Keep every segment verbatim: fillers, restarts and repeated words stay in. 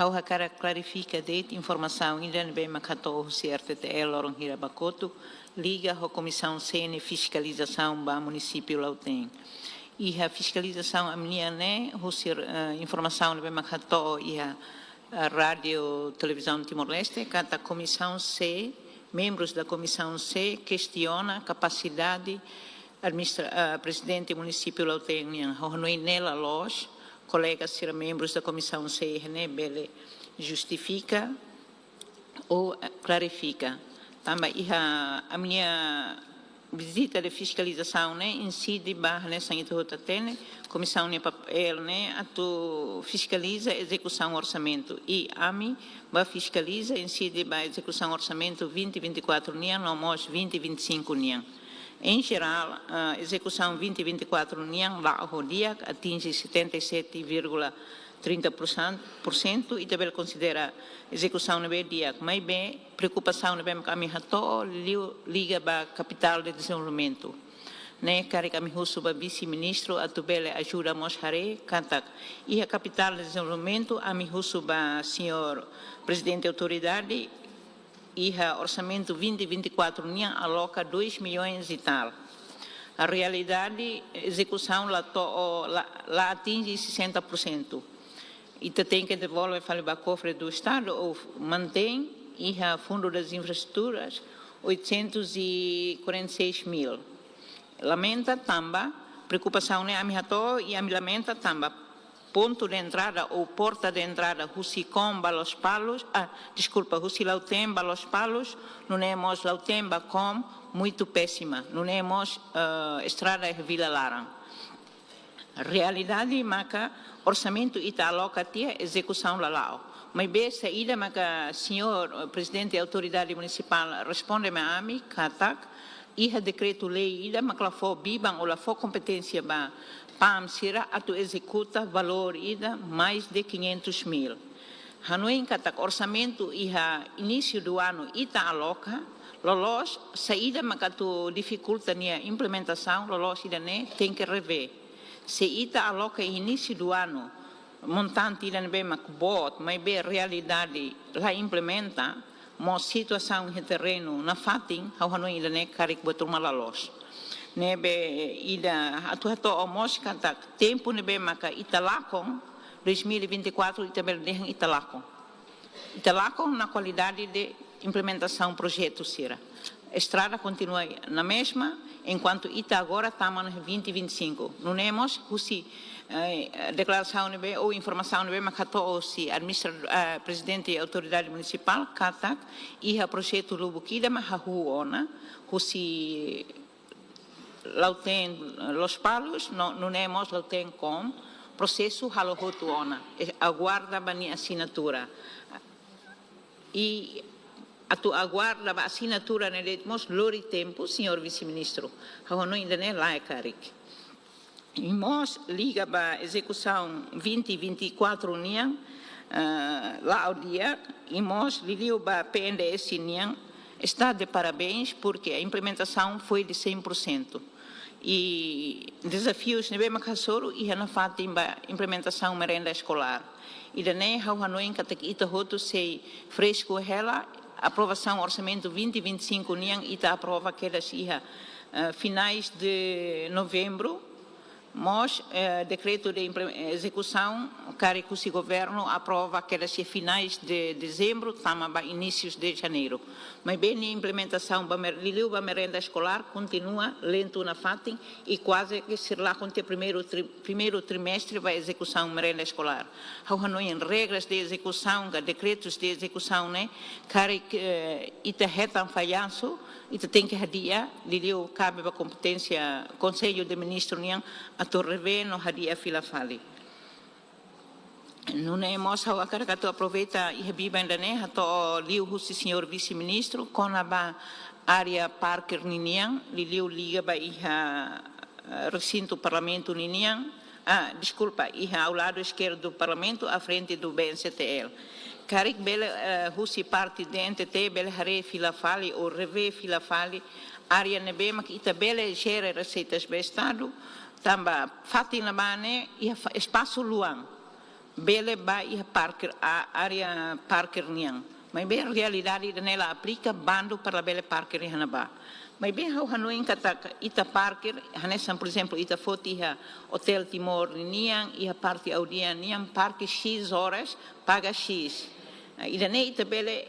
Ha'u hakarak klarifika de'it informasaun ida ne'ebé mak hato'o husi R T T L loron hira ba kotuk, liga ho Komisaun C nia fiskalizasaun ba munisípiu Lautém. Iha fiskalizasaun ami-nian ne'e, husi, eh, informasaun ne'ebé mak hato'o iha, eh, Rádiu Televizaun Timor-Leste, katak Komisaun C, membros da Komisaun C kestiona kapasidade administra-, ah, prezidente munisípiu Lautém nian. Ha'u hanoin ne'e la loos, kolega sira membros da Komisaun C ne'e bele justifika ou, eh, klarifika. Tanba iha ami-nia vizita de fiskalizasaun ne'e inside ba hanesan ita hotu hatene, Komisaun nia papél ne'e atu fiskaliza ezekusaun orsamentu. I ami bá fiskaliza, inside ba ezekusaun orsamentu vinte vinte e quatro nian, no mós vinte vinte e cinco nian. Em geral, ah, ezekusaun vinte vinte e quatro nian la'o ho di'ak, atinje setenta e sete vírgula trinta por cento, ita bele konsidera ezekusaun ne'ebé di'ak. Maibé, preokupasaun ne'ebé mak ami hato'o liu liga ba kapitál de dezenvolvimentu. Ne'e karik ami husu ba vise-ministru atu bele ajuda mós haree katak iha kapitál de dezenvolvimentu, ami husu ba señór prezidente autoridade, iha orsamentu vinte vinte e quatro nian aloka dois milhões e tal. A realidade, ezekusaun la to'o, la, la atinje sessenta por cento. Ita tenke devolve fali ba kofre do Estado ou mantein iha Fundo das Infraestruturas oitocentos e quarenta e seis mil. Lamenta tanba, preokupasaun ne'e ami hato'o i ami lamenta tanba pontu de entrada ou porta de entrada husi Kom ba Lospalos, ah, deskulpa, husi Lautém ba Lospalos, nune'e mós Lautém ba Kom, muitu pésima. Nune'e mós, eh, estrada iha vila laran. Realidade maka orsamentu ita aloka tiha, ezekusaun la la'o. Maibé saida maka señór, eh, prezidente autoridade munisipál responde mai ami katak iha dekretu-lei ida mak la fó biban ou la fó kompeténsia ba PAM sira atu ezekuta valór ida mais de quinhentos mil. Hanoin katak orsamentu iha início do ano ita aloka, loloos saida mak atu difikulta nia implementasaun, loloos ida-ne'e tenke revee. Se ita aloka iha início do ano montante ida ne'ebé mak boot, maibé realidade la implementa, mós situasaun iha terrenu nafatin, ha'u hanoin ida-ne'e karik buat ruma la loos. Ne'ebé ida atu hato'o mós katak tempu ne'ebé maka ita lakon, dois mil e vinte e quatro ita bele dehan ita lakon. Ita lakon na kualidade de implementasaun projetu sira. Estrada kontinua na mesma, enkuantu ita agora tama iha vinte vinte e cinco. Nune'e mós husi, eh, deklarasaun ne'ebé ou informasaun ne'ebé mak hato'o husi administra-, eh, prezidente autoridade munisipál katak iha projetu lubuk ida mak hahú ona husi Lautém Lospalos, no, nune'e mós Lautém Kom, prosesu halo hotu ona, eh, aguarda ba nia asinatura. I atu aguarda ba asinatura ne'e de'it mós lori tempu, señór vise-ministru. Ha'u hanoin ida-ne'e lae karik. I mós liga ba ezekusaun vinte vinte e quatro nian, eh, la'o di'ak, i mós liuliu ba P N D S nian, está de parabéns, porque a implementação foi de cem por cento. I dezafius ne'ebé mak hasoru iha nafatin ba implementasaun merenda eskolár. Ida-ne'e ha'u hanoin katak ita hotu sei fresku hela, aprovasaun orsamentu vinte vinte e cinco nian ita aprova kedas iha, eh, finais de novembro, mós, eh, dekretu de imple-, ezekusaun karik husi governu aprova kedas iha finais de dezembro, tama ba inísios de janeiro. Maibé nia implementasaun ba mer-, liuliu ba merenda eskolár kontinua lentu nafatin i kuaze ke sira lakon tiha primeiru tri-, primeiru trimestre ba ezekusaun merenda eskolár. Ha'u hanoin regras de ezekusaun ka dekretus de ezekusaun ne'e, karik, eh, ita hetan fallansu, ita tenke hadi'a, liuliu kabe ba kompeténsia Konsellu de Ministru nian atu revee no hadi'a fila fali. Nune'e mós ha'u hakarak atu aproveita iha biban ida-ne'e hato'o liu husi señór vise-ministru kona-ba área parke ninian, liuliu liga ba iha, eh, resintu parlamentu ninian, ah, deskulpa, iha ao lado esquerdo do parlamentu, à frente do B N C T L. Karik bele, eh, husi parte de N T T bele haree fila fali ou revee fila fali área ne'ebé mak ita bele jere reseitas ba Estadu, tanba fatin ne'ebá ne'e iha fa-, espasu luan. bele ba iha parkir, a área parkir nian. Maibé realidade ida-ne'e la aplika, bandu para bele parkir iha ne'ebá. Maibé ha'u hanoin katak ita parkir, hanesan, por ezemplu, ita foti iha Hotel Timor nian, iha parte Audian nian, parkir X horas, paga X. Ah, ida-ne'e ita bele,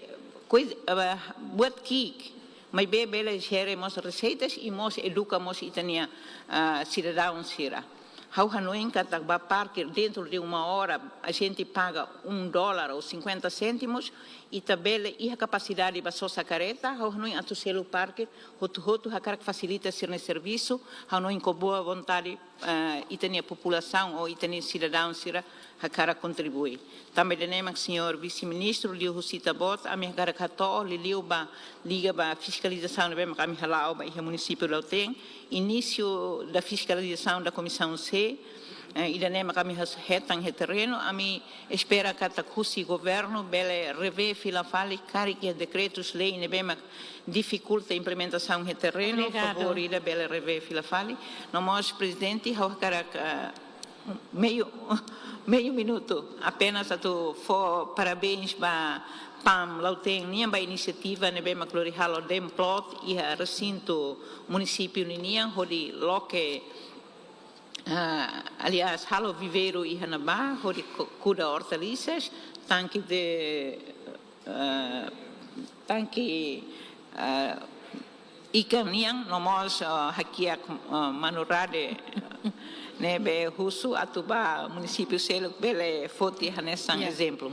koiza, ah, buat ki'ik, maibé bele jere mós reseitas i mós eduka mós ita-nia, ah, sidadaun sira. Ha'u hanoin katak ba parkir dentro de uma hora, a gente paga um dólar ou cinquenta cêntimos, ita bele iha kapasidade ba sosa kareta, ha'u hanoin atu selu parkir, hotu-hotu hakarak fasilita sira-nia servisu, ha'u hanoin ho boa vontade, eh, ita-nia populasaun ou ita-nia sidadaun sira hakarak kontribui. Tanba ida-ne'e mak señór Vise-Ministru, liuhusi Ita-Boot, ami hakarak hato'o, liuliu ba, liga ba fiskalizasaun ne'ebé mak ami hala'o ba iha munisípiu Lautém, início da fiscalização da Comissão C, eh, ida-ne'e mak ami has-, hetan iha terrenu, ami espera katak husi governu bele revee fila fali, karik iha dekretus-lei ne'ebé mak difikulta implementasaun iha terrenu, Obrigado. Favór ida bele revee fila fali. No mós, Prezidente, ha'u hakarak, ah, meiu, meiu minutu, apenas atu fó parabéns ba PAM Lautém nian ba inisiativa ne'ebé mak lori halo demplot iha resintu munisípiu ninian, hodi loke, ah, aliás, halo viveiru iha ne'ebá, hodi ku-, kuda ortalisas, tanke de, ah, tanke, ah, ikan nian, no mós, ah, hakiak, ah, manu-rade, ne'ebé husu atu ba munisípiu seluk bele foti hanesan Ya. Ezemplu.